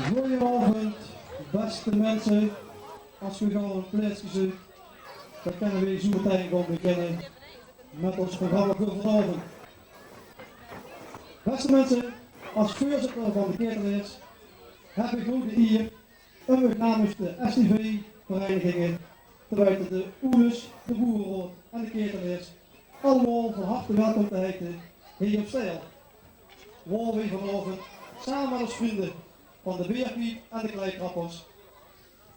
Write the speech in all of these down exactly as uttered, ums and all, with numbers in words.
Goojenaovend, bèste minse. Es geer gaw ein plaetske zeuk, dan kinne veer zoe metein gaon beginne mit ós programma veur vanaovend. Bèste minse, es veurzitter van de Keertelaers höb ich noe de ier óm uch namens de S T V-vereiniginge, te weite de Oeles, de Boereraod en de Keertelaers, allemaol van harte welkom te heite hie op Steil, wao veer vanaovend same mit ós vrunj van de Beerpiep en de Kleitrappers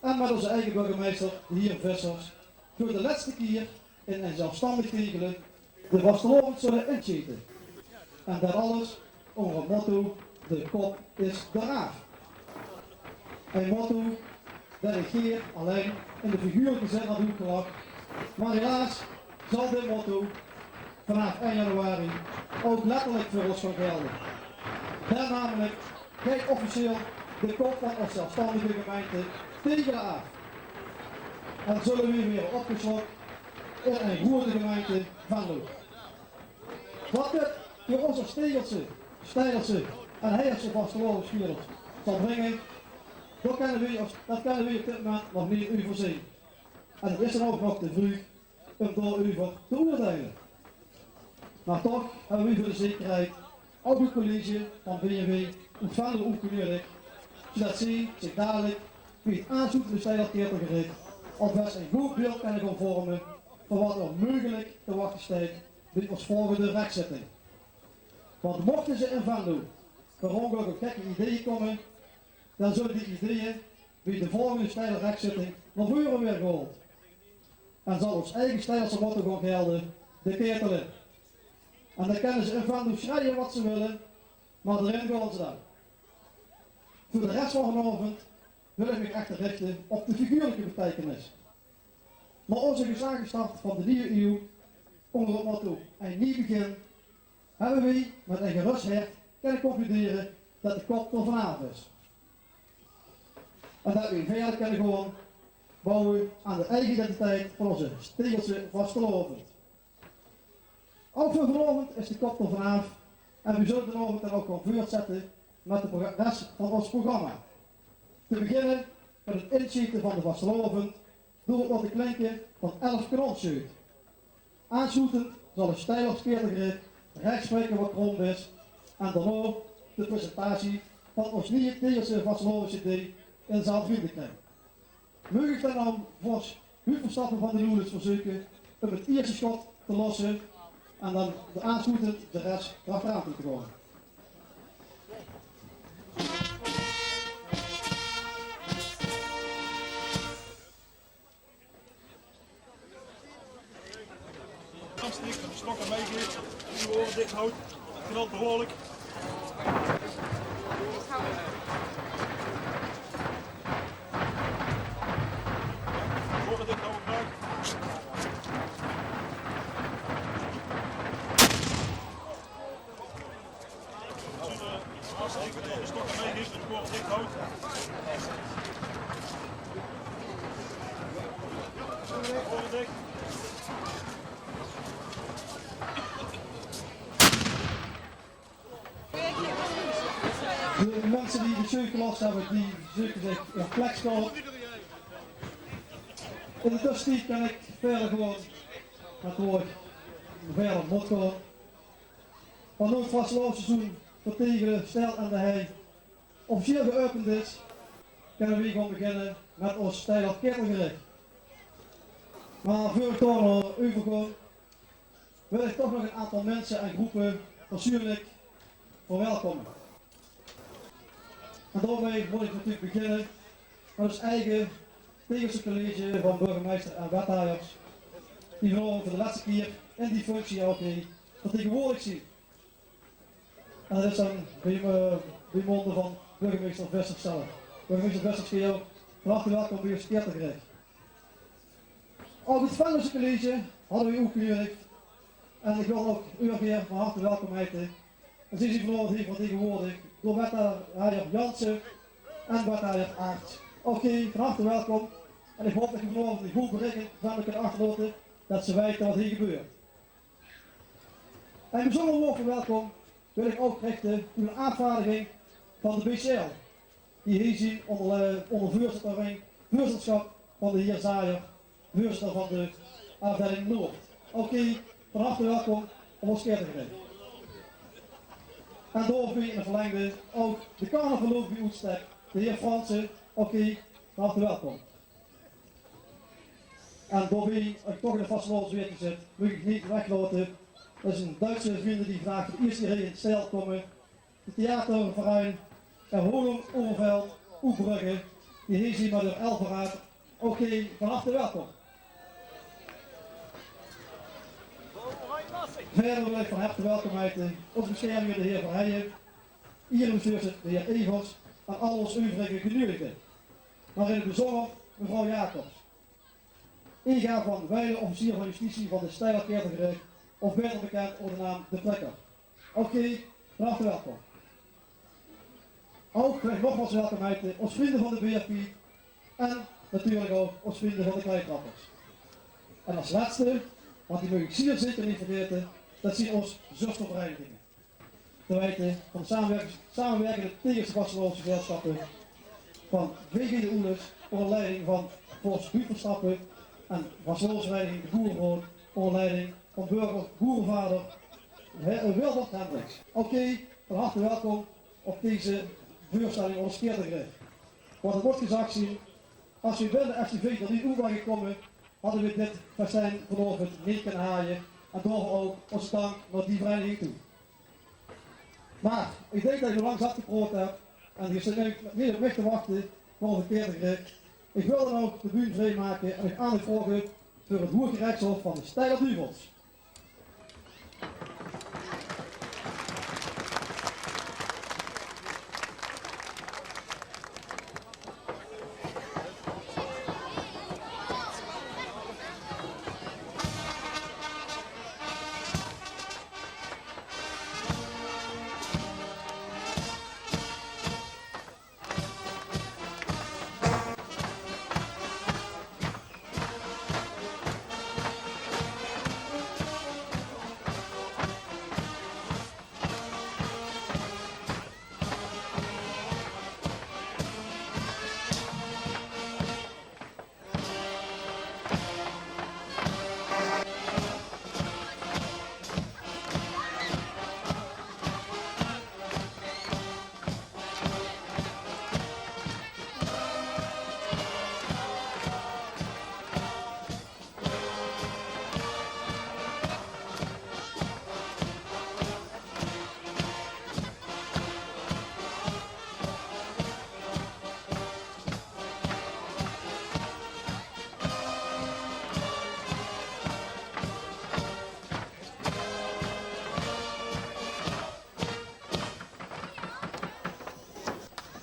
en mit ózze eige burgemeister, de hieër Vissers, veur de lètste kier in ein zelfstandig regele de vastelaovend zölle insjete. En det alles ónger 't motto: de kop is d'raaf. Ein motto det ich gaer allein in de figuurlike zin had oetgelag, mer helaas zal dit motto vanaaf ein januari ouch letterlik veur ós gaon gelde. Den namelik geit officieel de kop van ós zelfstandige gemeinte Tegele aaf. En zölle veer waere opgeslok in ein groeate gemeinte Venlo. Waat dit veur ós es Steilse, Steilse en Heierse vastelaovesvierers zal bringe, det kinne veer op, det kinne veer op dit moment nog neet euverzeen. En het is dan ouch nog te vreug óm dao-euver te oordeile. Mer toch höbbe veer veur de zekerheid ouch 't college van B N W oet Venlo oetgeneudig, zoedet zie zich dalik bie 't aansloetende Steiler Keertelgerich alvas ein good beeld kinne gaon vorme van waat d'r meugelik te wachte steit bie ós volgende rechszitting. Want mochte ze in Venlo per óngelök op gekke ideeë kómme, dan zölle die ideeë bie de volgende Steiler rechszitting nao veure waere gehaold. En zal ós eige Steilse motto gaon gelde: de Keertele. En dan kinne ze in Venlo sjrieje waat ze wille, mer d'rin gaon ze dan. Veur de res van vanaovend wil ich mich echter richte op de figuurlike beteikenis. Nao ózze gezage start van de nieje iew, ónger 't motto: ein niej begin, höbbe veer mit ein gerös hert kinne concludere det de kop d'r vanaaf is. En det veer wiejer kinne gaon bouwe aan de eige identiteit van ózze Steilse vastelaovend. Ouch veur vanaovend is de kop d'r vanaaf en veer zölle vanaovend dan ouch gaon veurtzètte mit de pro-, res van ós programma. Te beginne mit 't insjete van de vastelaovend door 't laote klinke van elf kanonsjeut. Aansloetend zal 't Steiler Keertelgerich rech spraeke waat kromp is en daonao de presentatie van ós nieje Tegelse vastelaovescd in zaal Vriendekring. Maag ich dan vors Huub Verstappen van de Loeles verzeuke óm 't ierste sjot te losse en dan aansloetend de res d'rachteraan te gaon. Aansteken, de stokken meegeeft, die oren dicht houdt, knalt behoorlijk. Oren dicht houden, gebruik. De minse die de sjeut gelos höbbe, die zeuke zich ein plekske op. In de tössetied kan ich wiejer gaon mit wo ich wiejer mót gaon. Mer noe 't vastelaovesseizoen veur Tegele, Steil en de Hei officieel geäöpend is, kinne veer gaon beginne mit ós Steiler Keertelgerich. Mer veur ich dao nao euver gaon, wil ich toch nog ein aantal minse en gróppe persuuenlik verwelkómme. En daomei mót ich natuurlik beginne mit ós eige Tegelse college van burgemeister en wethajers, die vanaovend veur de lètste kier in die functie ouch hie vertegenwoordig zeen. En det is dan bie, eh, bie mónde van burgemeister Vissers zelf. Burgemeister Vissers, gae ouch van harte welkóm bie ós Keertelgerich. Ouch 't Venlose college hadde veer oetgeneudig. En ich wil ouch uch hie van harte welkóm heite. En zie zeen vanaovend hie vertegenwoordig door wethajers Jansen en wethajers Aarts. Ouch gae van harte welkóm. En ich haop det gae vanaovend ein good bereik in Venlo kint achterlaote, det ze weite waat hie gebeurt. Ein bezunjer waord van welkóm wil ich ouch richte aan de aafvaardiging van de B C L. die hie zien ónger, eh, ónger veurzitter, veurzittesjap van de hieër Zajer, veurzitter van de aafdeiling Noord. Oké, van harte welkom op ós keertergereech. En daobie in 't verlengde ouch de carnavaloof bie oetstek, de hieër Fransen. Oké, van harte welkom. En daobie, es ich toch in de vastelaovesweek zit, mót ich neet weglaote. Det is ein Duitse vrunj die vandaag veur de ieëste kieër hie in Steil kómme. De theaterverein Erholung Oberfeld, Oetbrugge, die hie zien mit häör elfenraod. Oké, van harte welkom. Wiejer wil ich van harte welkom heite ós besjermheer, de hieër Verheijen, hieër in 't bestuur zit de hieër Evers en al ós euverige geneudigde. Mer in 't bezunjer mevrouw Jacobs, Inga van Wijlen, officier van justitie van de Steiler Keertergereech, of baeter bekènd ónger de naam De Plikker. Oké, van harte welkom. Ouch wil ich nogmaals welkom heite ós vrunj van de Beerpiet en natuurlik ouch ós vrunj van de Kleitrappers. En es lètste, want die mót ich zeer zeker neet vergaete, det zien ós zustervereiniginge. Te weite van de samewerk-, samewerkende Tegeltse vastelaovesgezelsjappe, van V G de Oelus ónger leiding van vors Huub Verstappen en vastelaovesvereiniging De Boerevrouw ónger leiding van burger, boerevader He-, eh, Wilbert Hendriks. Oké, van harte welkom op deze veurstelling ónger ós keertergereech. Wat 't mót gezag zien, es v'r binne S T V d'r neet oet ware gekómme, hadde v'r dit festijn vanaovend neet kónne haje. En daoveur ouch ózze dank nao die vereiniging toe. Mer ich dink det ich noe lang zat gepraot höb en geer zit neet op mich te wachte veur de keertergereech. Ich wil dan ouch de bühne vriemake en ich aan uch vraoge veur 't Hoeg Gerechtshof van de Steiler Duvels.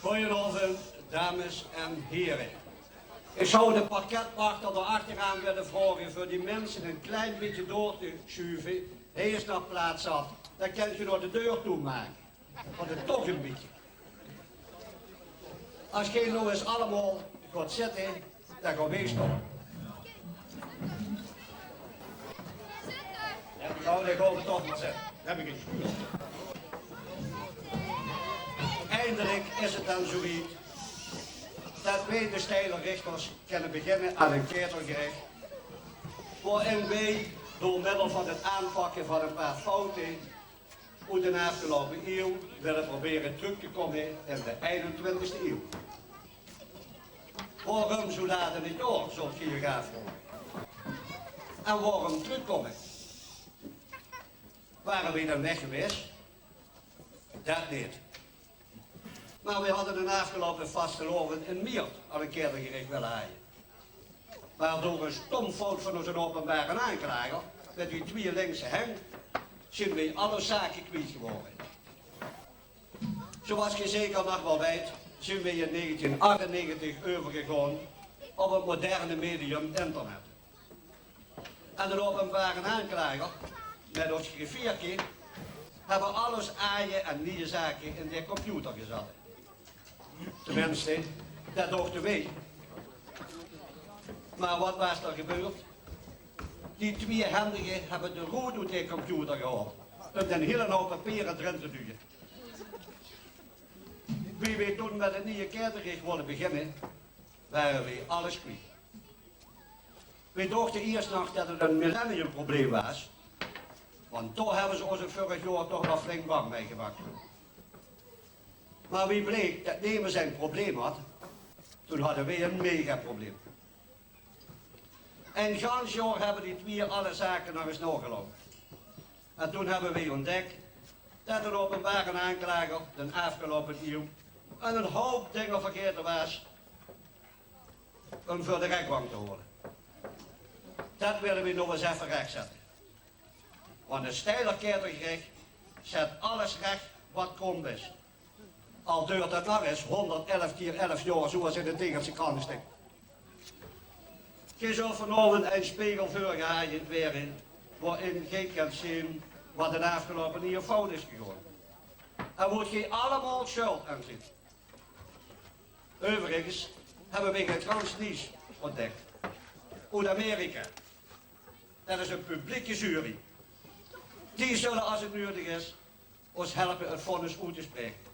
Goojenaovend, dames en hiere. Ich zou de parketwachter dao achteraan wille vraoge veur die minse ein klein bietje door te sjuve. Hae is nao plaats zat. Dan kènt geer nog de deur toemake. Want 't toch ein bietje. Es geer noe ins allemaol gaot zitte, dan gaon veer staon. Jao, dan gaon v'r toch mer zitte. Höb ich 't gehuurd. Eindelik is 't dan zoe wied det veer, de Steiler richters, kónne beginne aan ein keertergereech, wo-in veer door middel van 't aanpakke van ein paar foute oet de aafgeloupe iew wille probere trök te kómme in de einentwintigste iew. Waorum zoe laat in 't jaor, zult geer uch aafvraoge? En waorum trökkómme? Ware veer dan weg gewaes? Det neet. Mer veer hadde d'n aafgeloupe vastelaovend in Miert al ein keertergereech wille haje. Mer door ein stomfout van ózze openbare aanklager mit die twieë linkse henj zeen veer alle zake kwiet gewore. Zoeas geer zeker nog waal weit, zeen veer in negentien achtennegentig euvergegaon op 't moderne medium internet. En d'n openbare aanklager mit ós griffierke höbbe alles aaje en nieje zake in de computer gezatte. Tenminste, det dochte veer. Mer waat waas d'r gebeurd? Die twieë hendige höbbe de roet oet de computer gehaold um d'n hielen houp papiere d'rin te duje. Wie Wie weej toen met 't nieje ketelrich wolle beginne, ware weej alles kwiet. Weej dochte iers nog det 't ein millenniumprobleem waas, want toch hebbe ze ós 't vörig jaor toch waal flink bang meigemaak. Mer wie bleek det nemes ein probleem had, toen hadde weej ein megaprobleem. Ein gans jaor hebbe die twieë alle zake nog ens naogeloupe. En toen hebbe weej ontdek det d'n openbare aanklager d'n aafgeloupe ieuw ein houp dinger vergaete waas um veur de rechbank te haole. Det wille weej nog ens effe rechtzette. Want ein steiler ketelrich zet alles rech wat krom is. Al doert det nog ens honderdelf kier elf jaor, zoeas in de Tegelse krante steit. Geej zult vanaovend ein spegel veurgehaoje waere, wo-in geej kent zeen wat 't aafgeloupe ieuw fout is gegange. En wo geej allemaol sjuld aan zeet. Euverigens hebbe weej get gans niejes ontdek. Oet Amerika. Det is ein publieke jury. Die zulle, as 't nudig is, ós helpe 't vonnis oet te spraeke.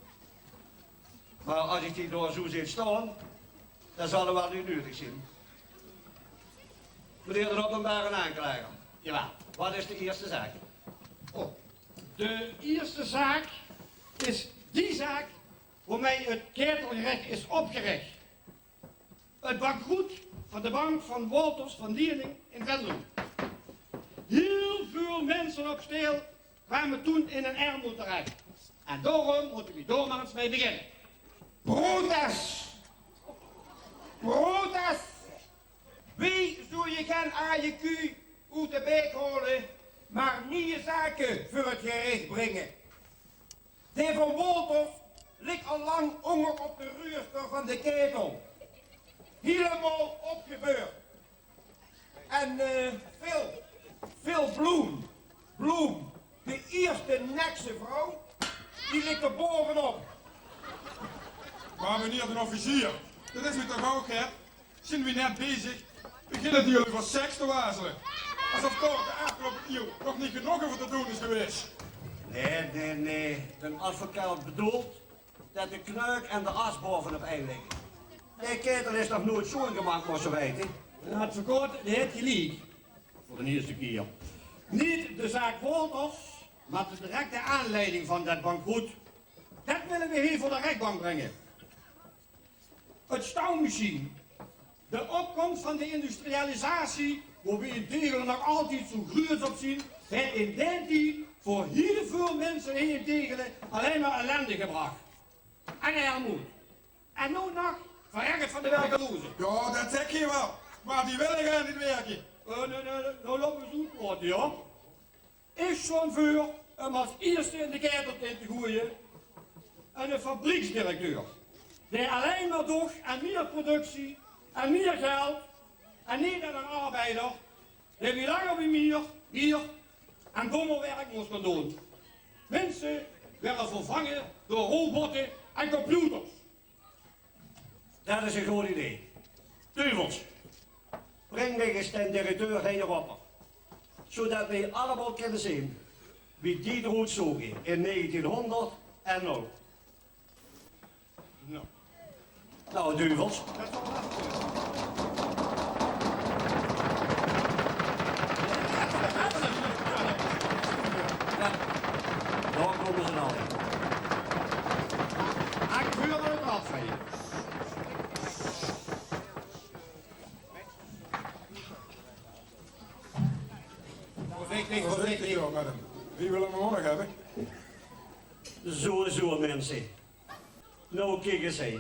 Mer as ich die dao zoe zeen staon, dan zal det waal neet nudig zeen. Meneer d'n openbare aanklager, jao, wat is de ierste zaak? Oh, de ierste zaak is die zaak womeej 't ketelrich is opgerich. 't Bankroet van de bank van Wolters van Liening in Venlo. Hiel väöl minse op Steel kwame toen in ein ermood terech. En daorum mótte weej dao mer ens mei beginne. Protest! Protest! Wie zólle gein aje kuuj oet de bek haole, mer nieje zake veur 't gerich bringe? De van Wolters lik al lang ónger op de ruuerster van de ketel. Hielemaol opgebeurd. En, eh, Phil, Phil Bloem, Bloem, de ierste nekse vrouw, die lik d'r baovenop. Mer meneer d'n officier, det is mich toch ouch, hè? Zeen weej net bezig, beginne die al euver seks te wazele. Esof dao de aafgeloupe ieuw nog neet genóg euver te doon is gewaes. Nae, nae, nae. D'n advocaat bedoelt det de kneuk en de as baovenop ein ligke. De ketel is nog noeats sjoongemaaktj, mós se weite. D'n advocaat, dae haet geliek. Veur d'n ierste kier. Neet de zaak Wolters, mer de directe aanleiding van det bankroet. Det wille weej hie veur de rechbank bringe. 't Stouwmesjien. De opkoms van de industrialisatie, wo weej in Tegele nog altied zoe gruuets op zeen, haet in daen tied veur hiel väöl minse hie in Tegele allein mer ellende gebrach. En ermood. En noe nog verrek 't van de werkeloze. Jao, det zèk geej waal. Mer die wille gaar neet wirke. Eh, nae, nae, nae, noe laot mich ens oetpraote, jao. Is sjoon veur um as ierste in de ketel in te goeaje. Eine fabrieksdirecteur. Dae allein mer doch aan mier productie, aan mier geld, en neet aan eine arbeider, dae wie langer wie mier, mier en dómmer werk mós gaon doon. Minse waere vervange door robotte en computers. Det is ein good idee. Duvels, bring mich ens d'n directeur hie-op, zoedet weej allemaol kinne zeen wie die d'r oetzoge in negentienhóngerd en noe. Noe. Noe, duvels. Jao, dao kómme ze al. Akteur aan 't rad van je. Veurzichtig, veurzichtig. Jao, madam. Wie wille v'r nog höbbe? Zoe, zoe, minse. Noe, kiek ens, hè.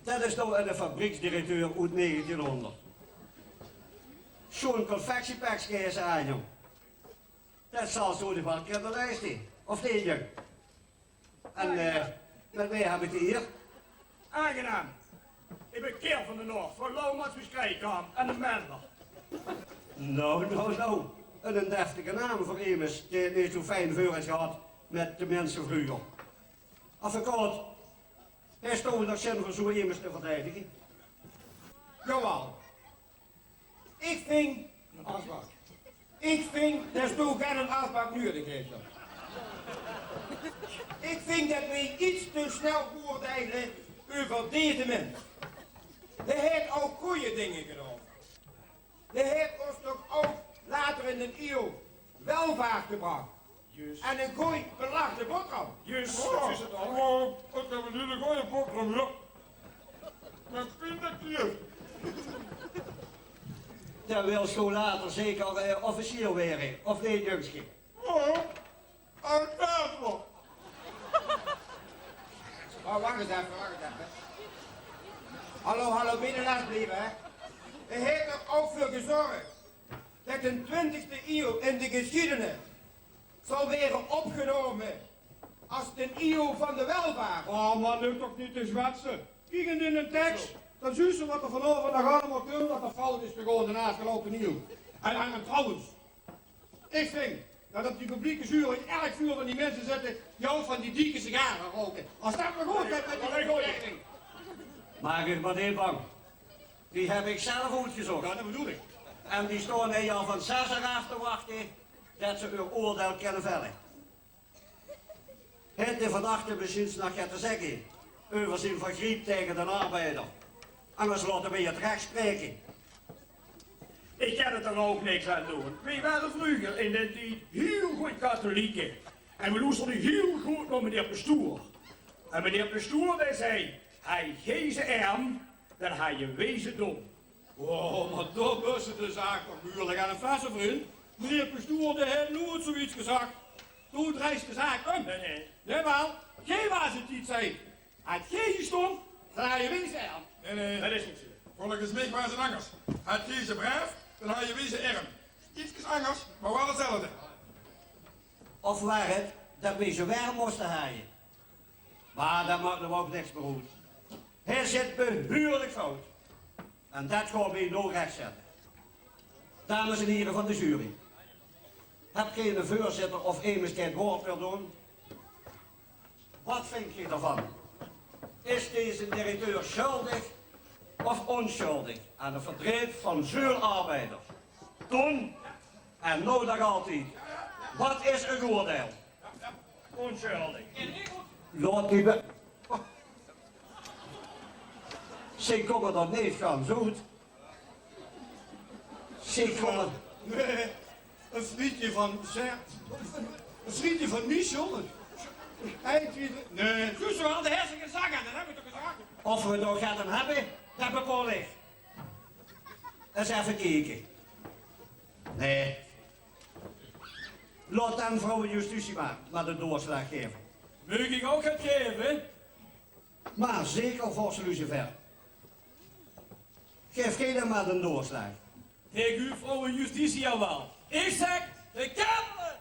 Det is noe eine fabrieksdirecteur oet negentienhóngerd. Zoe'n confectiepekske haet 'r aan, jóng. Det zal zoe de waal kinne leiste. Of neet, jóng? En, eh, mit wae höb ich 't hie? Aangenaam. Ich bön Kiel van de Noord, van Loumans, Mestreech en de Mender. Noe, noe, noe. Eine deftige naam veur emes dae 't neet zoe fijn veur haet gehad mit de minse vreuger. Advocaat, haet geer nog zin veur zoe emes te verdeidige? Jawaal. Ich vinj, ich vinj det geer geine aafspraok nudig höbt. Ik vind det weej iets te snel oordeile euver deze mins. Hae haet ouk gooj dinger gedaon. Hae haet ós toch ouk later in de iew welvaart gebrach. Juus. En ein gooj belaagde boterham. Juus, oh, det is het al. Oh, ik heb een hele goede boterham, ja. Met pindakaas. Dae wil zo later zeker, eh, officier waere, of neet, jungske? Oh, Alberto. Oh, wach ens effe, wach ens effe. Hallo, hallo, binnenlands blieve, hè. Hae haet d'r ouk veur gezorg det de twintigste iew in de gesjiedenis zal waere opgenome as de iew van de welvaart. Oh man, neum toch neet te zwetse. Kiek ens in de teks, dan zuus se wat d'r vanaovend nog allemaol kump, wat d'r fout is gegaon de aafgeloupe iew. En, en, en trouwens, ik vind det op die publieke jury erg vuul van die minse zitte die ouk van die dikke sigare rouke. As det maar good geit met die verdediging. Maak uch maar neet bang. Die heb ik zelf oetgezocht. Ja, det bedoel ik. En die staon hie al van zes oor aaf te wachte det ze eur oordeil kinne velle. Haet de verdachte mesjiens nog get te zegge euver zien vergriep taenge den arbeider? Angers laote weej het rech spraeke. Ik kan het d'r ouk niks aan doon. Weej ware vreuger in den tied hiel good katholieke. En weej loesterde hiel good nao meneer pestoer. En meneer pestoer dae zei: "Haj geej ze erm, dan haj je weej ze dom." Oh, maar dao bus se de zaak toch behuurlik aan het vasse, vriend. Meneer pestoer, dae haet noeit zoiets gezag. Doe dreijs de zaak um. Nae, nae. Nae, waal. Geej waas het die het zei: "Haj geej ze stom, dan haj je weej ze erm." Nae, nae. Det is neet zo. Volges mich waas het angers. "Haj geej ze braaf, dan haj je weej ze erm." Ietskes angers, maar waal hetzelfde. Of waas het det weej ze werm moste haje? Maar det maak now ouk niks mier oet. Hae zit behuurlik fout. En det gaon weej now rechtzette. Dames en hiere van de jury. Heb geej eine veurzitter of emes dae het waord wilt doon? Wat vindt geej d'rvan? Is deze directeur schuldig of onschuldig aan de verdreep van veul arbeiders? Toen en now nog altied. Wat is uch oordeil? Onschuldig. Laot die be-, ze kómme d'r neet gans oet. Ze kómme. Nae, ein vriendje van Sert. Ein vriendje van Michel. Ein vriendje, nae. Zuus se waal, de herse gezag, det heb ik toch gezag. Of we d'r get aan hebbe, det bepaol ik. Ens effe kieke. Nae. Laot dan vrouw justitie maar, maar de doorslaag gaeve. Maag ik ouk get gaeve? Maar zeker, vors Lucifer. Gaef geej dan maar de doorslaag. Gaef uch vrouw justitie al waal. Ik zeg, de Kamer!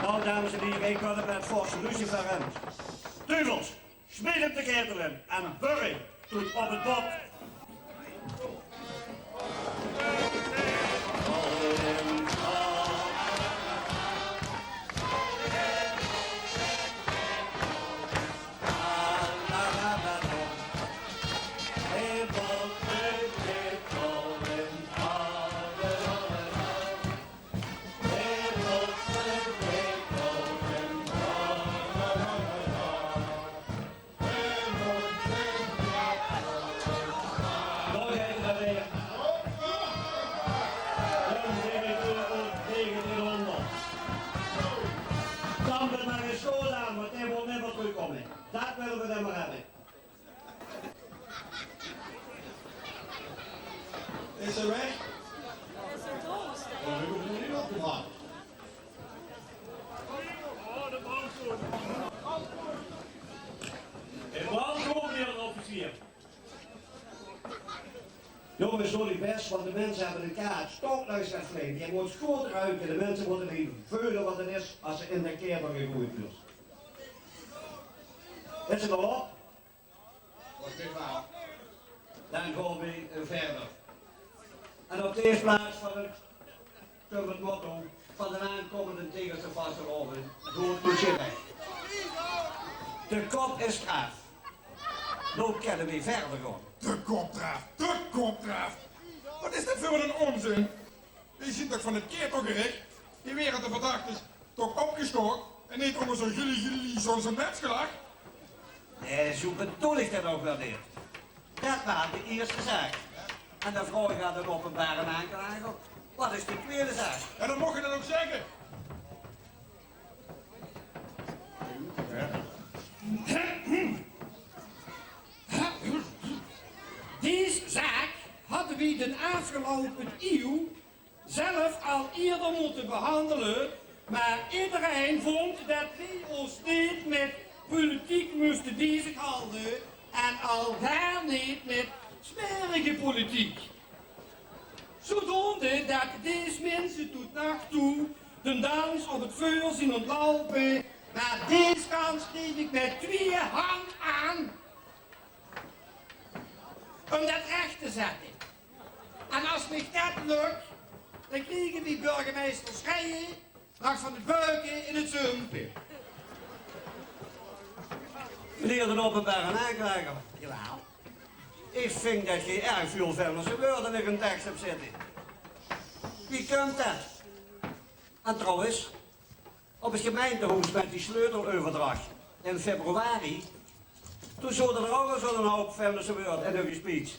Now, dames en hiere, ik wil het met vors Lucifer ens. Teuvels, smeet hem de ketel in en burre toen op het bot. Stamp het maar in school aan, want dae wil nimmer terugkomme. Det wille we nimmer hebbe. Is er weg? Oh, nu hoeft er niet op te wachten. En welkom, heer officier. Jonges, doot uch bès, want de minse hebbe ein kaart. Stop now ens effe. Geej mót good ruike. De minse mótte effe veule wat het is as ze in de ketel gegoeid wuuert. Is het al op? Dan gaon we verder. En op de eerste plaats van het, van het motto van de aankomende Tegeltse vastelaovend: doot uch bès. De kop is d'raaf. Now kinne we verder gaon. De kop d'raaf, de kop d'raaf. Wat is dit veur ein onzin? Die zien toch van 't ketelgerich? Die were de verdachtes toch opgesjtaok en neet ónger zo'n gully gully zo'n zo'n mèts gelag? Nae, zoe bedoel ich det ouch weer neet. Det waas de ierste zaak. En dan vraog ich aan d'n openbare aanklager: wat is de twiede zaak? Jao, det moch geer dan ouch zègke. Dees zaak hadde weej de aafgeloupe iew zelf al ieëder mótte behandele, mer ederein vónd det weej ós neet mit politiek móste bezighalde en al gaar neet mit smerige politiek. Zodoende det dees minse tot nag toe de dans op 't veur zien óntloupe, mer dees kans greep ich mit twieë hanj aan óm det rech te zètte. En as mich det lök, dan kriege weej burgemeister Schrijen nog van 't beuke in 't zumpe. Meneer d'n openbare aanklager. Jawaal. Ich vinj det geej erg väöl Venlose wäörd in eur teks höbt zitte. Wie kump det? En trouwens, op 't gemeintehoes mit die sleuteleuverdrach in februari, toen zote d'r ouch al zoe'n houp Venlose wäörd in eur speech.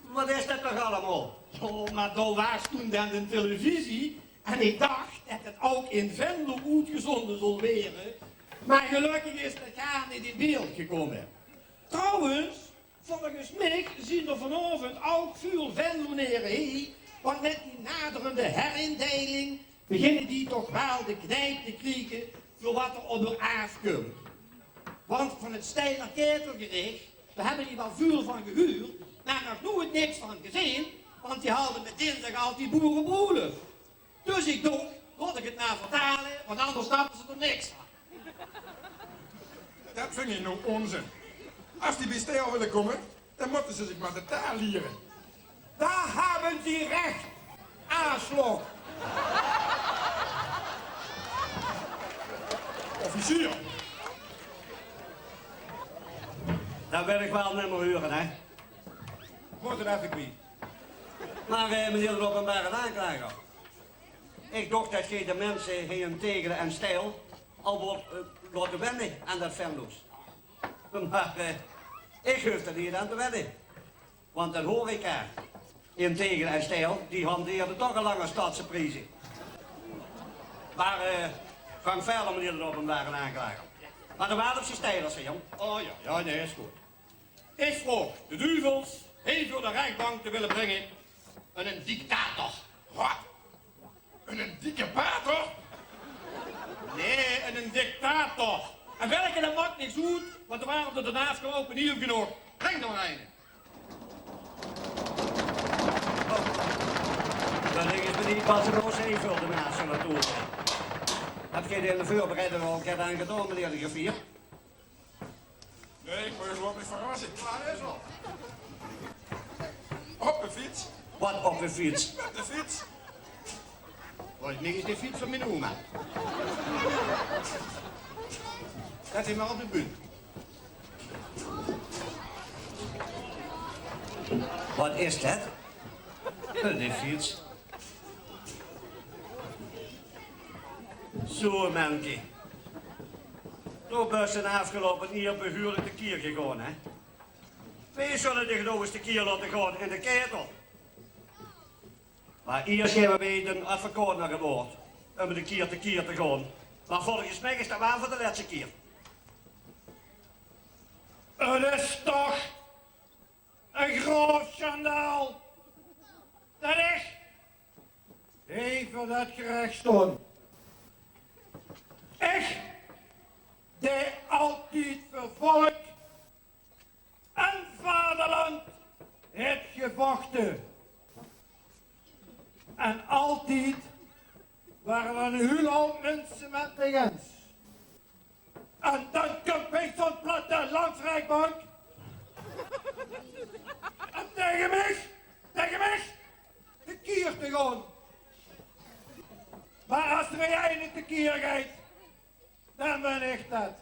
Wat is det toch allemaol? Jao, mer dao waas toen dan de televisie en ich dach det 't ouch in Venlo oetgezónde zól waere. Mer gelökkig is det gaar neet in beeld gekómme. Trouwens, volges mich zien d'r vanaovend ouch väöl Venlonere hie, want mit die naderende herinnedeiling beginne die toch waal de kniep te kriege veur wat d'r op eur aafkump. Want van 't Steiner ketelgerich, dao höbbe die waal väöl van gehuurd, mer nog noeit niks van gezeen, want die hadde mit dinsdig altied boerebroelof. Dus ich dach, laot ich 't mer vertale, want anders snappe ze d'r niks van. Det vinj ich noe ónzin. As die bie Steiner wille kómme, dan mótte ze zich mer de taal liere. Daar hebben Sie recht, aasslok. Officier. Det wil ich waal nimmer hure, hè. Mót 't effe kwiet. Mer, eh, meneer d'n openbare aanklager, ich dach det geej de minse hie in Tegele en Steil al waert, eh, laote wenne aan det Venloos. Mer, eh, ich hoof d'r neet aan te wenne. Want de horeca in Tegele en Steil, die hanteerde toch al langer stadse prieze. Mer, eh, gank wiejer, meneer d'n openbare aanklager. Mer dan waal op zien Steilers, hè, jóng. Oh jao, jao, nae, is good. Ich vraog de duvel hie veur de rechbank te wille bringe. Eine dictator. Wat? Eine dikke pater? Nae, eine dictator. En welke, det maak niks oet, want d'r wore d'r de aafgeloupe iew genóg. Bring d'r mer eine. Oh. Dan is 't neet pas ein oos hie veur de naas van 't oer. Höb geej in de veurbereiding al get aan gedaon, meneer de griffier? Nae, ich wól uch gewoon mit verrasse. Op de fiets. Wat op de fiets? Mit de fiets. Volges mich is de fiets van mien oma. Zèt 'm mer op de bühne. Wat is det? De fiets. Zo, Menke. Doe bös de aafgeloupe iew behuurlik te kier gegaon, hè? Weej zulle dich noe ins te kier laote gaon in de ketel. Mer iers gaeve weej d'n advocaat nog ein waord, óm de kier te kier te gaon. Mer volges mich is det waal veur de lètste kier. 't Is toch ein groot sjandaal det ich hie veur det gerech staon. Ich, dae altied veur volk en vaderland haet gevochte. En altied wore d'r ein hiel houp minse mit mich ins. En dan kump mich zo'n platte landsrechtbank. En taenge mich, taenge mich, te kier te gaon. Mer as d'r eine te kier geit, dan bön ich det.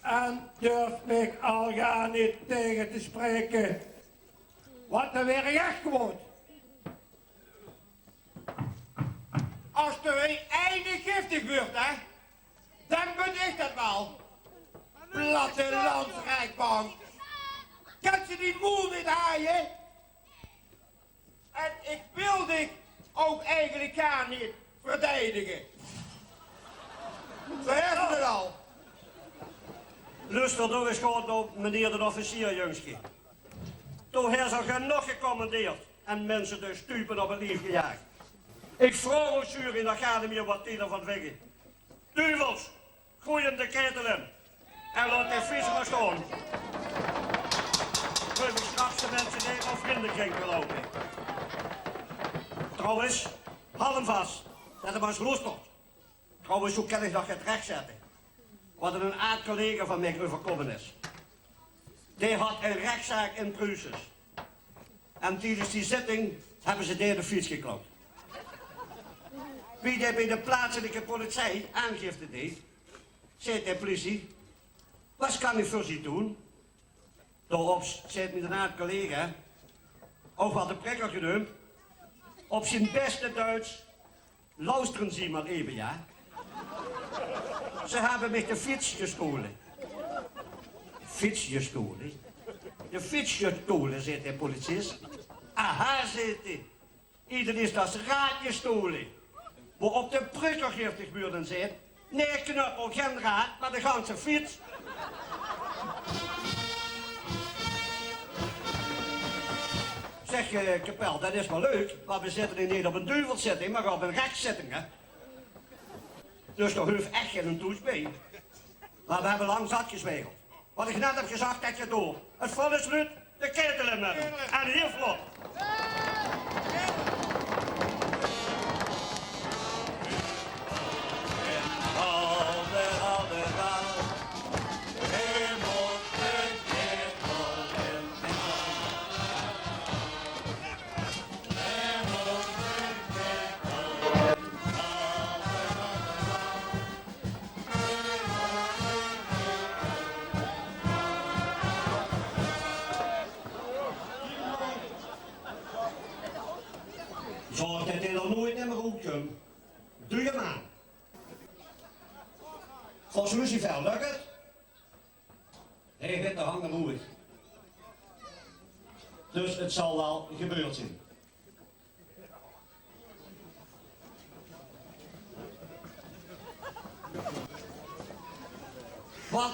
En durf mich al gaar neet taenge te spraeke. Want dan waer ich ech kwaod. As d'r ein giftig wuuert, hè, dan bin ich det waal. Plattelandsrechtbank. Kèns se dien moel neet haje? En ich wil dich ouch eigelik gaar neet verdedige. Zo is 't al. Luuster, doe is good op, meneer den officier, jungske. Doe hes al genóg gecommandeerd en minse de stupe op 't lief gejaag. Ich vraog uch, jury, en dan gaon ich mich waat d'r van vinge. Duvels, goej 'm de ketel in. En laot de fiets mer staon. Geuf ich straks de minse die in vrundekring loupe. Trouwens, haoj 'm vas, det 'r mer ins loestert. Trouwens, zo kin ich nog get rechtzètte. Waat 'nen aad-collega van mich euverkómme is. Dae haaj ein rechzaak in Pruise. En tiedes die zitting höbbe ze dae de fiets geklaud. Wie dae bie de plaatselijke politie aangifte deeg, zaet de politie: "Wat kan ik voor u doen?" Daorop zaet mien aad-collega, ouch waal de prikker geneump, op zien bèste Duits: "Lausteren Sie mal eben, ja? Ze höbbe mich de fiets gestole." "Fiets gestole?" "De fiets gestole," zaet de policist. "Aha," zaet 'r, "Ihnen ist das Rad gestohlen." Waorop de prikker giftig wuuert en zaet: "Nee, Knuppel, gen raad, mer de ganse fiets." Zeg, eh, Kapel, det is waal leuk, mer we zitte hie neet op ein duvelszitting, mer op ein rechtszitting, hè. Dus dao hoof ech gen toets bie. Mer we höbbe lang zat gezweigeld. Wat ich net höb gezag, det geit door. 't Vonnis luudt: de ketel in mit 'm. En hieël vlot. Zörg det 'r d'r noeats neet mier oetkump. Doe 'm aan. Volges Lucifer lök 't. Hae haet de hank roerig. Dus 't zal waal gebeurd zeen. Wat?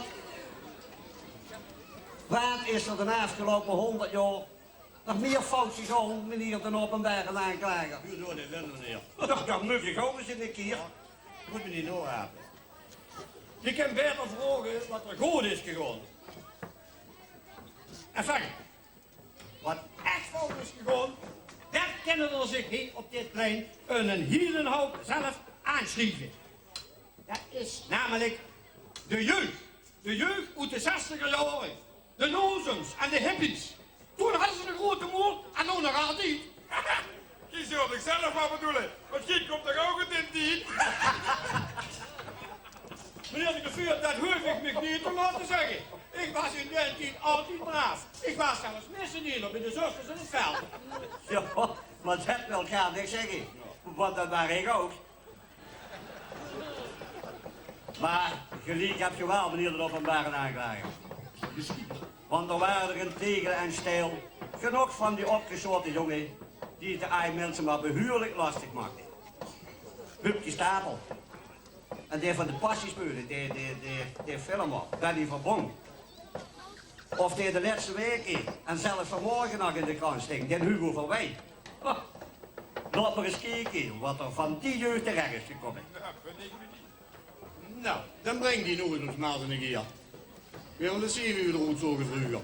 Waat is d'r de aafgeloupe hóngerd jaor nog mier fout gegange, meneer den openbare aanklager? Hoezo neet, meneer? Doch, det mót ich ouch ins ein kier. Mót me neet naorape. Geer kènt baeter vraoge wat d'r good is gegange. Enfin, wat ech fout is gegange, det kinne d'r zich hie op dit plein eine hielen houp zelf aansjrieve. Det is namelik de jeug. De jeug oet de zestiger jaore. De nozums en de hippies. Toen hadde ze eine groeate moel en noe nog altied. Geer zult uch zelf waal bedoele, want geer kómp toch ouch oet daen tied. Meneer de griffier, det hoof ich mich neet te laote zègke. Ich waas in daen tied altied braaf. Ich waas zelfs missedeler bie de zusters in 't veld. Jao, mer det wilt gaar niks zègke, want det waas ich ouch. Mer geliek höb geer waal, meneer den openbare aanklager. Want d'r waore d'r in Tegele en Steyl genóg van die opgesjaote jónge die 't de aaj minse mer behuurlik lastig maakde. Hupke Stapel. En dae van de Passierspeule, dae, dae, dae, dae filmer, Danny Verbong. Of dae de lètste waeke, en zelfs vanmorge nog in de krant stóng, dae Hugo van Wijk. Ha. Laot mer ins kieke wat d'r van die jeug terech is gekómme. Nou, dan breng die noe ins mer ins ein kier. Veer wille zeen wie veer d'r oetzaoge vreuger.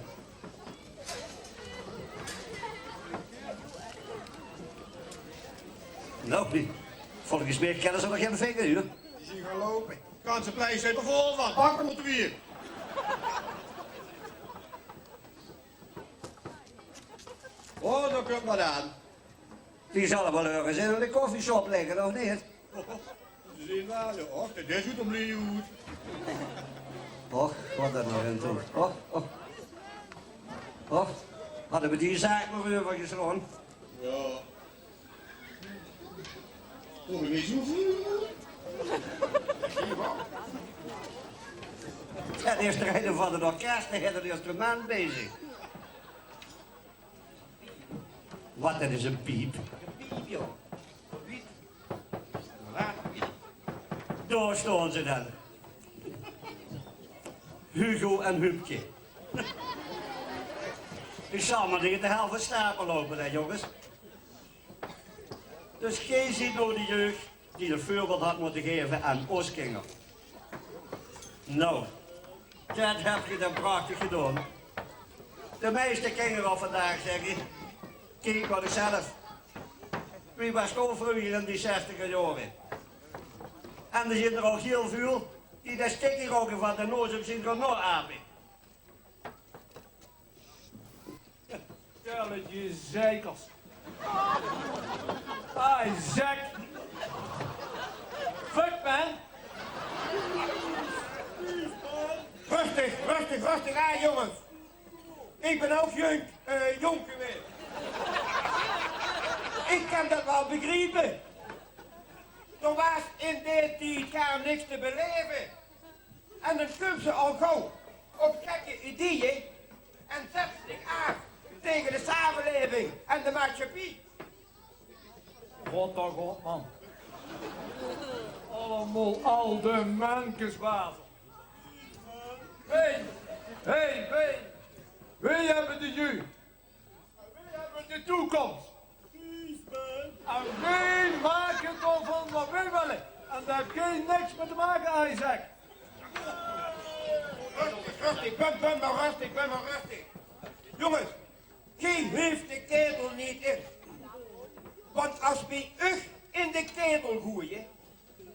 Nou, die, volges mich kènne ze nog gein vinger, huur. Die zeen gaon loupe. Ganse plein zit d'r vol van. Pak 'm mer twieë. Oh, dao kump waat aan. Die zalle waal örges in de koffieshop ligke, of neet? Ze zeen waal, jao. Och, det is good óm Leeuw. Och, waat d'r nog in toe. Och, och. Och, hadde we die zaak mer euvergeslaon. Jao. Hoor ich neet zoväöl? Det is d'r eine van 't orkes, dae haet 't instrument bie zich. Wat, det is ein piep? Ein piep, jao. Dao staon ze dan. Hugo en Hupke. Ich zal mer neet de hel van stapel loupe, hè, jónges. Dus geej zeet noe de jeug die 't veurbeeld had mótte gaeve aan ós kinger. Noe, det höb geej dan prachtig gedaon. De meiste kinger van vandaag zègke: kiek mer zelf. Wie waas 't vreuger in die zestiger jaore? En d'r zeen d'r ouch hiel väöl die de stikkie rouke van de Noos op zien gaan naoape. Stelletje zeikers. Ai, zek. Fuck, man. Rustig, rustig, rustig aan, jónges. Ich bön ouch jónk, eh, jónk gewaes. Ich kan det waal begriepe. D'r waas in dae tied gaar niks te belaeve. En dan kums se al gauw op gekke ideeë en zèts dich aaf taenge de samelaeving en de maatsjappie. God, oh God, man. Allemaol alde menkes waas 't. Hey, hey, hey. Weej höbbe de jeug. Weej höbbe de toekóms. En weej make d'rvan wat weej wille. En dao höb geej niks mit te make, Isaac. Rustig, rustig, bön, bön mer rustig, bön mer rustig. Jónges, geej huuft de kaetel neet in. Want es weej uch in de kaetel goeje,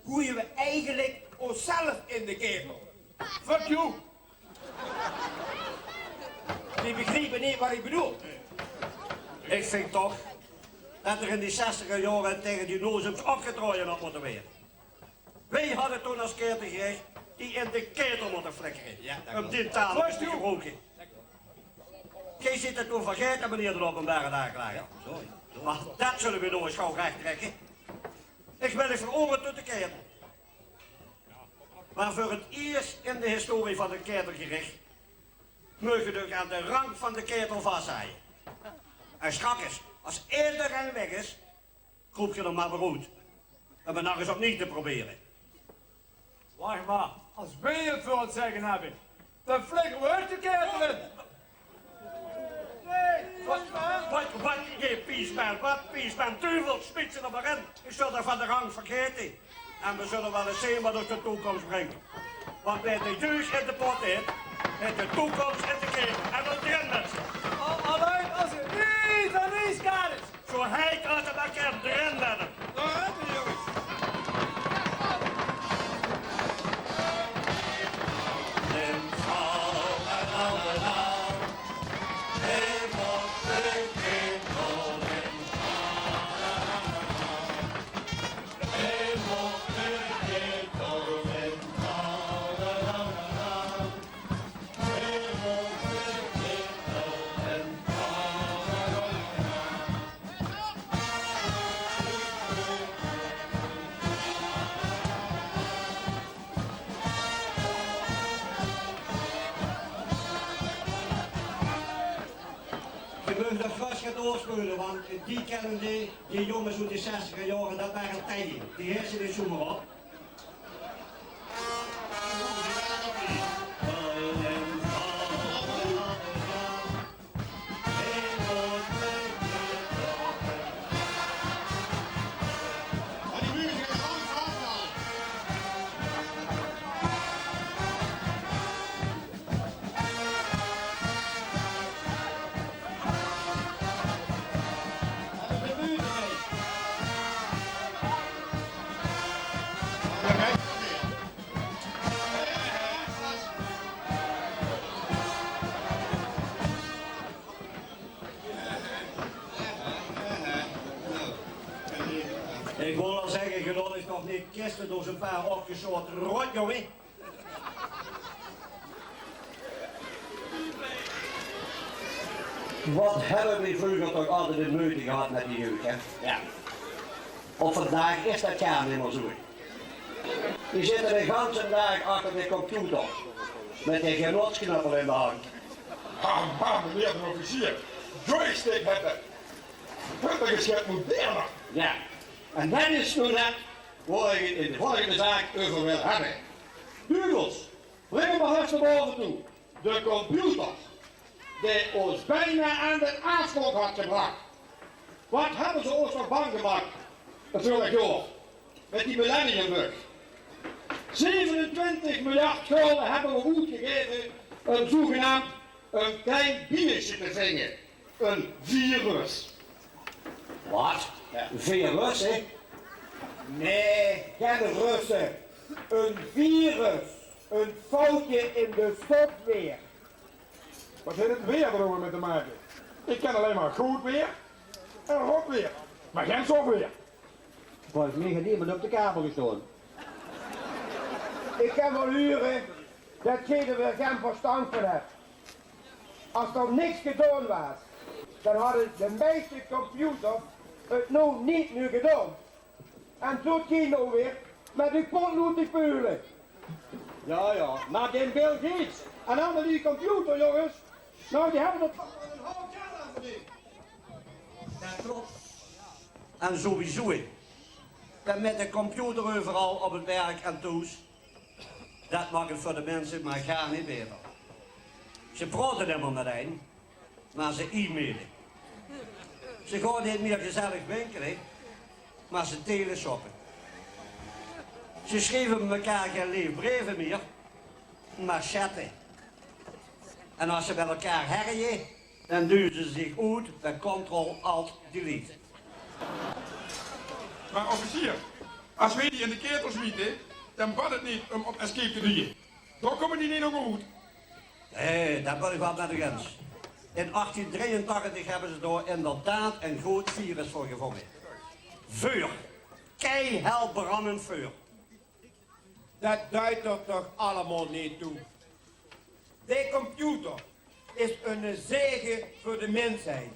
goeje we eigelik ózzelf in de kaetel. Fuck you! Geej begriepe neet wat ich bedoel. Ich vinj toch det d'r in die zestiger jaore taenge die Noos opgetraoje had mótte waere. Weej hadde toen es kaetelgerech die in de kaetel mótte flikkere. Jao, det klop. Óm die taal te gebroeke. Geej zeet 't toen vergaete, meneer de openbare aanklager. Mer det zulle we noe ins gauw recht trèkke. Ich wil uch veroordeile tot de kaetel. Mer veur 't iers in de historie van 't kaetelgerech meugt geej uch aan de rank van de kaetel vashaaie. En strakkes, es ederein weg is, kroep geej d'r mer weer oet. Óm 't nog ins opnuuj te probere. Wach mer, es weej 't veur 't zègke höbbe, dan flikkere we uch de kaetel in. Wat, wat, wat, geej piesman, wat piesman, duvel, smiet ze d'r mer in. Ich zal det van de rank vergaete. En we zulle waal ins zeen wat ós de toekóms bringk. Want wae de jeug in de pot haet, haet de toekóms in de kaetel. En dan d'rin mit ze. Al-, allein es 't neet aan die kaart is. Zo heit es 't mer kan, d'rin mit 'm. Dao höbbe we 'm, jónges. Geej meugt nog vast get doorspeule, want die kennende, die jónges oet de zestiger jaore, det ware tieje. Die hisse de zomer op. Ich wól al zègke, geej laot uch toch neet kiste door zo'n paar opgesjaote rotjonge. Wat höbbe weej vreuger toch altied de meujte gehad mit die jeug, hè? Jao. Op vandaag is det gaar neet mier zoe. Die zitte de ganse daag achter de computer mit de genotsknuppel in de hand. Ha, ha, meneer de officier, joystick höbbe. Det is get moderner. Jao, en det is noe net wo ich 't in de volgende zaak euver wil höbbe. Duvels, bring 'm mer ins nao bove toe. De computer, dae ós bienao aan de aafgrond haet gebrach. Waat höbbe ze ós toch bang gemaak, veurig jaor, mit die millenniumbug. Zevenentwintig miljard gulde höbbe v'r oetgegaeve óm zoegenaamd ein klein bieësje te vinge. Ein virus. Waat? Jao. Virus, hè? Nae, geine Russe. Ein virus. Ein foutje in de software. Waat haet 't weer d'r noe mit te make? Ich kin allein mer good weer en rot weer, mer gein software. Volges mich haet iemes op de kabel gestaon. Ich kin waal hure det geer d'r weer gein verstand van höbt. Es d'r niks gedaon waas, dan hadde de meiste computers 't noe neet mier gedaon. En doot geer noe weer mit de potlood te peule. Jao, jao, mer dae Bill Gates en allemaol die computerjonges, noe, die höbbe det toch waal ein haof jaor aan verdeend. Det klop. En sowieso, det mit de computer euveral op 't werk en thoes, det maak 't veur de minse mer gaar neet baeter. Ze praote neet mier mit ein, mer ze e-maile. Ze gaon neet mier gezellig winkele, mer ze teleshoppe. Ze sjrieve mekaar gein leef breve mier, mer chatte. En es ze mit mekaar herje, dan duie ze zich oet mit control alt delete. Mer officier, es weej die in de ketel smiete, dan bad 't neet óm op escape te duie. Dao kómme die neet ónger oet. Nae, det bön ich waal mit uch ins. In achttien drieëntachtig höbbe ze dao inderdaad ein groot virus veur gevónje. Veur. Keihel brandend veur. Det duit d'r toch allemaol neet toe. De computer is eine zege veur de minsheid.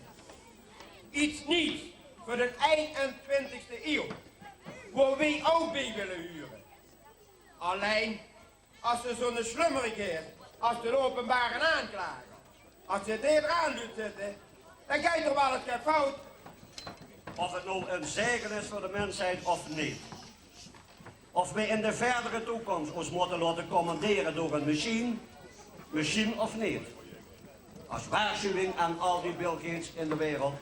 Iets nuujs veur de einentwintigste eeuw, wo weej ouch bie wille hure. Allein, es se zoe'n slummerige es de openbare aanklager, es se dae d'r aan duis zitte, dan geit d'r waal ins get fout. Of 't noe ein zege is veur de minsheid of neet, of weej in de verdere toekoms ós mótte laote commandere door ein machien, machien of neet, es waarsjuwing aan al die Bill Gates in de wereld,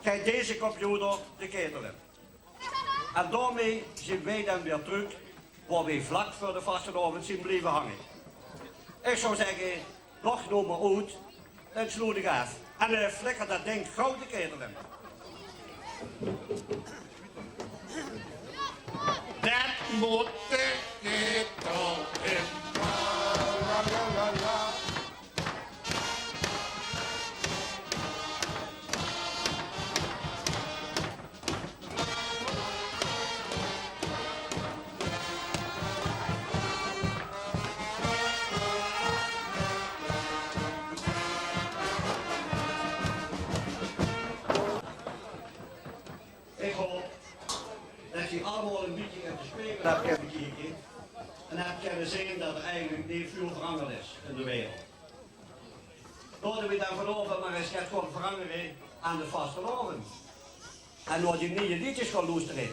geit deze computer de ketel in. En daomei zeen weej dan weer trök wo weej vlak veur de vastelaovend zeen blieve hange. Ich zou zègke, nog noe mer oet, dan sloet ich aaf. En, eh, flikker det dink gauw de ketel in. Det mót de ketel in. Ich haop det geej allemaol ein bietje in de spegel höbt kónne kieke en höbt kónne zeen det d'r eigelik neet väöl verangerd is in de wereld. Laote weej dan vanaovend mer ins get gaon verangere aan de vastelaovend. En nao die nuuj leedjes gaon loestere.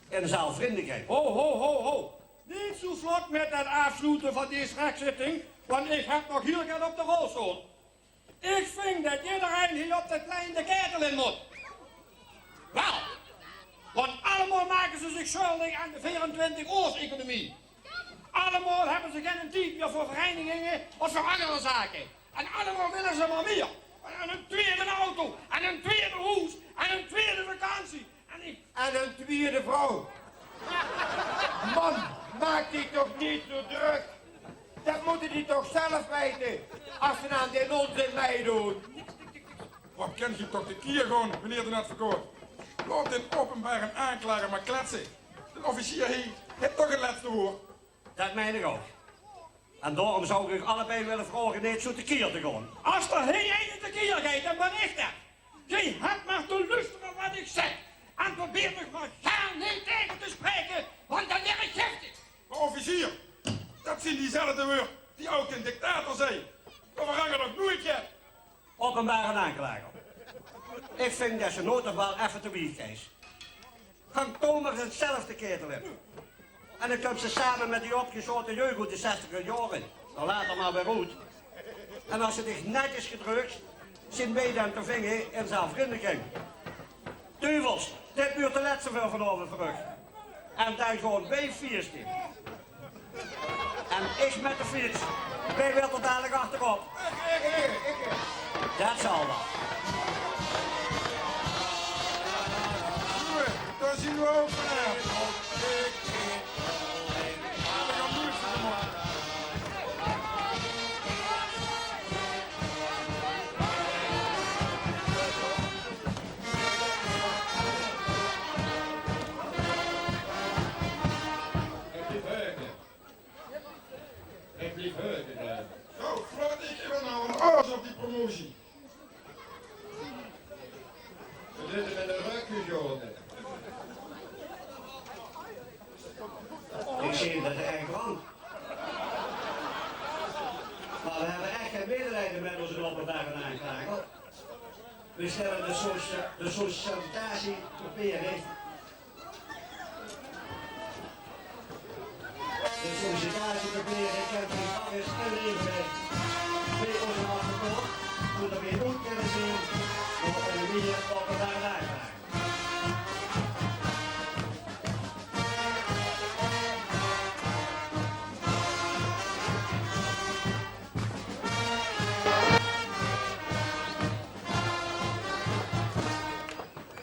In zaal Vriendekring. Ho, ho, ho, ho. Neet zoe vlot mit det aafsloete van dees rechtzitting, want ich höb nog hieël get op de rol staon. Ich vinj det jidderein hie op det plein de ketel in mót. Waal, want allemaol make ze zich sjuldig aan de veerentwintig-oors-economie. Allemaol höbbe ze geine tied mier veur vereiniginge of veur anger zake. En allemaol wille ze mer mier. En ein twieëde auto, en ein twieëd hoes, en ein twieëde vakantie. En ich... En ein twieëde vrouw. Man, maak dich toch neet zoe drök. Det mótte die toch zelf weite, es ze aan dae ónzin mitdoon. Waat kint geej toch te kier gaon, meneer d'n advocaat. Laot d'n openbare aanklager mer kletse. D'n officier hie haet toch 't lètste waord. Det mein ich ouch. En daorum zou ich uch allebei wille vraoge neet zoe te kier te gaon. Es d'r hie eine te kier geit, dan bön ich det. Geej höbt mer te loestere waat ich zèk. En probeer mich mer gaar neet taenge te spraeke, want dan waer ich giftig. Mer officier, det zeen diezelfde wäörd die ouch ein dictator zag. Dao verangert nog noeit get. Openbare aanklager. Ich vinj det se noe toch waal effe te wied geis. Gank toch mer ins zelf de ketel in. En dan kums se same mit die opgesjaote jeug oet de zestiger jaore d'r later mer weer oet. En es se dich netjes gedreugs, zeen weej dan te vinge in Zalvriendekring. Duvels, dit wuurt de lètste veur vanaovend veur uch. En dan gaon weej fieëste. En ich mit de fiets. Wae wilt d'r dalik achterop? Det zal waal. Dao zeen we ouch vanaaf. Ich blief heuke, eh. Zo, vlot, ich höb waal ein aas op die promotie. Veer zitte mit de rök gesjaote. Ich zeen det d'r ech brandt. Mer veer höbbe ech gein medelijden mit ózze openbare aanklager. Veer stelle de socia-, de sollicitatiepapiere De sollicitatiepapiere kint geej straks inlevere bie ózze advocaat, zoedet weej oet kinne zeen nao ein nieje openbare aanklager.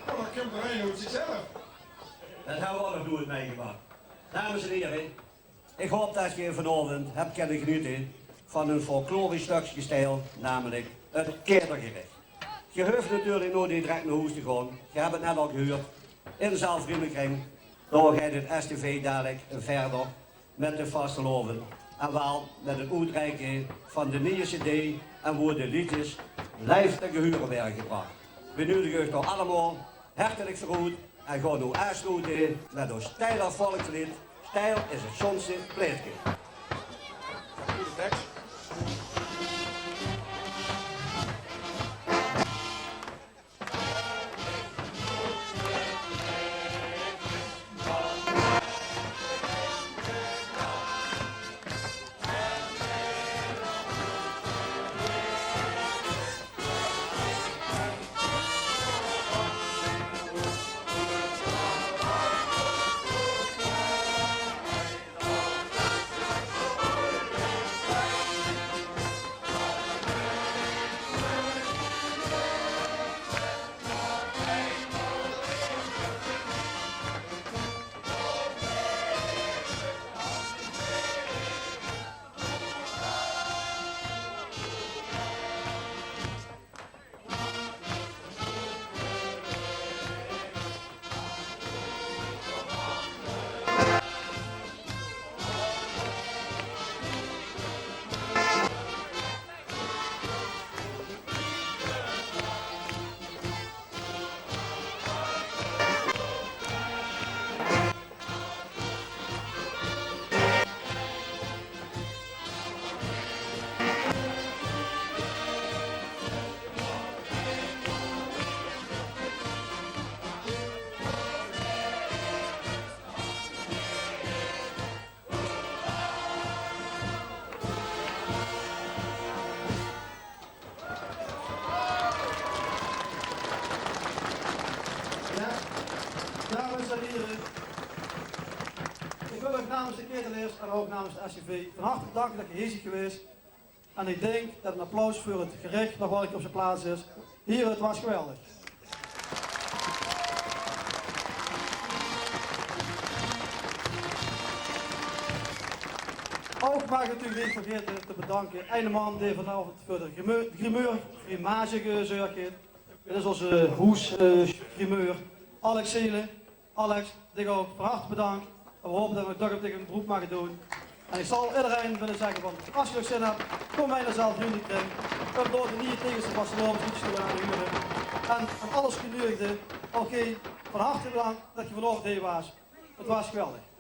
Oh, dao kump d'r ein oet zichzelf. Det höbbe we ouch nog noeit mitgemaak. Dames en hiere, ich haop det geej vanaovend höb kinne genete van ein folklorisch stökske stijl, namelik 't Ketelgerich. Geej hoof natuurlik noeit direk nao hoes te gaon. Geej höb 't net al gehuurd. In Zalvriendekring, dao geit 't S T V dalik wiejer mit de vastelaovend en waal mit 't oetreike van de nieje cd en woe de leedjes live te gehuure waere gebrach. Weej nudige uch dao allemaol hartelik veur oet en gaon noe aafsloete mit ós Steiler volksleed: Steil is 't sjoonste plaetke. Jao, dames en hiere, ich wil uch namens de Ketelaers en ouch namens 't S J V van harte bedanke det geer hie zeet gewaes. En ich dink det ein applaus veur 't gerich nog waal 'ne kier op zien plaats is. Hiere, 't waas geweldig. Ouch maag ich natuurlik neet vergaete te bedanke eine man dae vanaovend veur de grimeur, grimeur, grimage gezörg haet. Det is ózze hoes, eh, grimeur, Alex Seelen. Alex, dich ouch van harte bedank. En veer haope det veer nog ein beroep mage doon. En ich zal ederein wille zègke van, es geer nog zin höb, kóm bie de zaal Vriendekring. Óm dao de nieje Tegeltse vastelaovesliedjes te gaon aanhure. En aan alle geneugde, oké, van harte bedank det ge vanaovend hie waas. Het waas geweldig.